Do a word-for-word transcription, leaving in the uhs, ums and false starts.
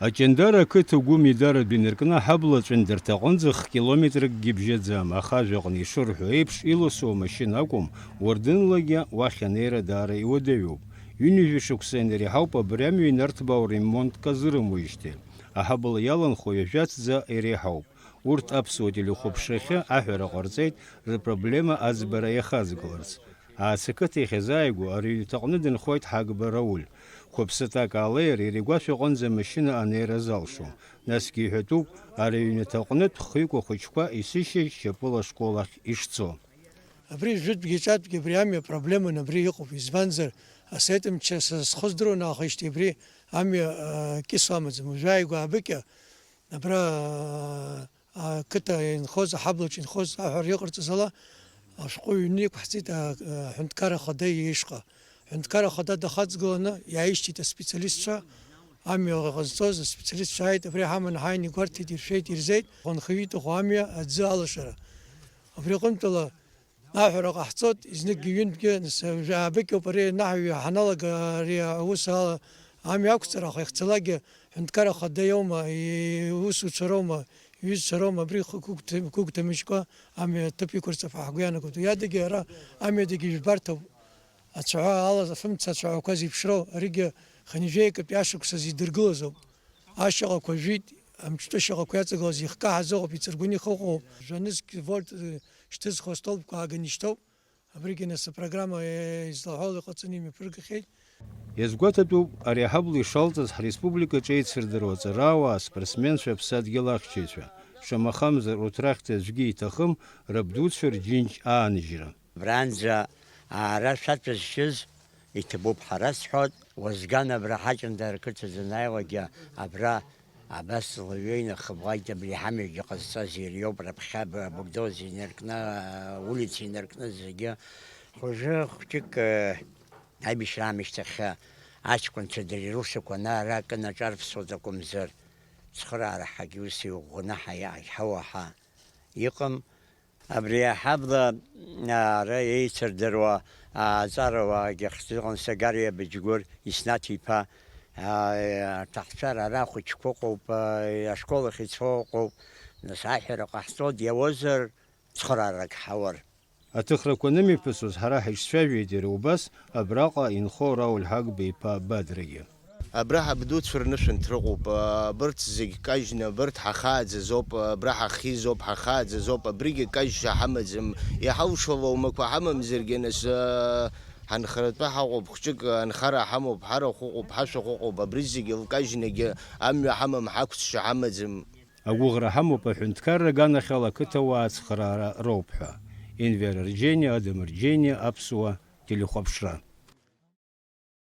Аҷандара ақыҭа Гәым идаратәы инаркны аҳабла аҵәындарҭа аҟынӡа х-километракгьы бжьаӡам, аха ажәаҟны ишырҳәо еиԥш, иласу амашьына акәым, уардынлагьы уахь анеира даара иуадаҩуп. Ҩынҩажәа шықәса инареиҳауп абри амҩа инарҭбаау ремонтк азырымуижьҭеи. Аҳабла иаланхо ҩажәа ҭӡа иреиҳауп. Урҭ аԥсуа телехәаԥшрахьы аҳәара ҟарҵеит рпроблема аӡбара иахазгаларц. Аацакыҭ иахьазааигәоу ари аҩнаҭаҟны дынхоит Ҳагба Рауль. Қәыԥсыҭак аалеир, иара игәашә аҟынӡа амашьына анеира залшом. Насгьы иҳәатәуп, ари аҩнаҭаҟнытә хҩыкәа хәыҷқәа исышьыжь шьапыла ашкол ахь ишцо. Абри жәытәгьы ҿатәгьы абри амҩа проблеман абри иҟоуп, избанзар, асовет мчра са схы здыруа наахижьҭеи абри амҩа, а, кьысуа амаӡам. Уажәы ааигәа аабыкьа, абра, а, ақыҭа инхоз, аҳаблаҿ инхоз аҳәара иҟарҵаз ала, ашәҟәы ҩны иқәҳҵеит, а, а, аҳәынҭқарра ахада ишҟа. Аҳәынҭқарра ахада дахаҵгыланы иааишьҭит аспециалистцәа, амҩа ҟазҵоз аспециалистцәа ааит, абри ҳаман ҳааин игәарҭеит, иршәеит, ирзеит, анхаҩы иҭаху амҩа аӡы алашара. Абри аҟынтәала аҳәара ҟаҳҵоит, изныкгьы ҩынтәгьы, нас, аабыкьоуп ари анаҳаҩы ҳаналага ари аус ала амҩа ақәҵара, аха ихцалакгьы ҳәынҭқарра ахада иоума, иусуцәа роума, иҩызцәа роума, абри хы-, гәыгәҭа-, гәыгәҭамыжькәа амҩа аҭыԥ иқәырҵап ҳәа ҳгәы иаанагоит. Уи адагьы ара амҩадагьы жәбарҭоуп. Ацәаҳәа алаз, афымца ацәаҳәақәа зеиԥшроу, аригьы хынҩажәеи акатәи ашықәсазы идыргылазоуп. Ашьаҟақәа жәит, амҿтәы шьаҟақәа иаҵагылаз ихкаҳаз ыҟоуп, иҵыргәаны ихыҟоуп. Жәа-нызқь вольт, э, шьҭызхуа астолбқәа ааганы ишьҭоуп. Абригьы нас апрограмма, э, излаҳәо ала иҟаҵаны имҩаԥыргахьеит. Иазгәаҭатәуп, ари аҳабла ишалҵыз ҳреспубликаҿы еицырдыруа аҵарауаа, аспортсменцәа, аԥсадгьыл ахьчаҩцәа. Шамахамзар, урҭ рахьтә аӡәгьы иҭахым рабдуцәа рџьынџь ааныжьра. Абранӡа аара шәаҵәызшьыз иҭабуп ҳәа расҳәоит. Уазган абра ҳаҷандара ақыҭа данааиуагьы абра абас лҩеины хыбӷагь абри ҳамҩагьы ҟазҵаз иара иоуп, раԥхьа б-, бульдозер инаркны, улица инаркны зегьы. Хәыжы хәҷык, э, аибашьра аамышьҭахь аҷкәынцәа дара ирусақәа ана-ара акы наҿарԥсуеит акәымзар, цхыраара ҳагьы ус иӷәӷәаны ҳаиа-, ҳауа ҳа иҟам. Абри аҳабла, а, ара еицырдыруа, а, аҵарауаагьы хьӡы ыҟан Сагариа Быџьгәыр Иснаҭ-иԥа, а, аҭаҳцәа ара ахәыҷқәа ыҟоуп, а, ашкол ахь ицо ыҟоуп, нас аҳәара ҟаҳҵоит, иауазар цхыраарак ҳауар. Аҭыхрақәа анымҩаԥысуаз ҳара ҳаишцәажәеит иара убас абраҟа инхо Рауль Ҳагба-иԥа Бадрагьы. Абра ҳабдуцәа рнышәынҭра ыҟоуп, абырҭ зегь кажьны, абырҭ ҳахааӡазоуп, абра ҳахьизоуп, ҳахааӡазоуп, абригьы кажьша ҳамаӡам, иҳалшо лоумақәа ҳамамзаргьы, нас, ҳанхаратәы ҳаҟоуп, хәҷык анхара ҳамоуп, ҳарахә ыҟоуп, ҳашәахә ыҟоуп, абри зегь лкажьнагьы амҩа ҳамам, ҳақәҵшьа ҳамаӡам. Агәыӷра ҳамоуп аҳәынҭқарра аганахьала ақыҭауаа ацхыраара роуп ҳәа. Енвер Арџьениа, Адам Арџьениа, Аԥсуа телехәаԥшра.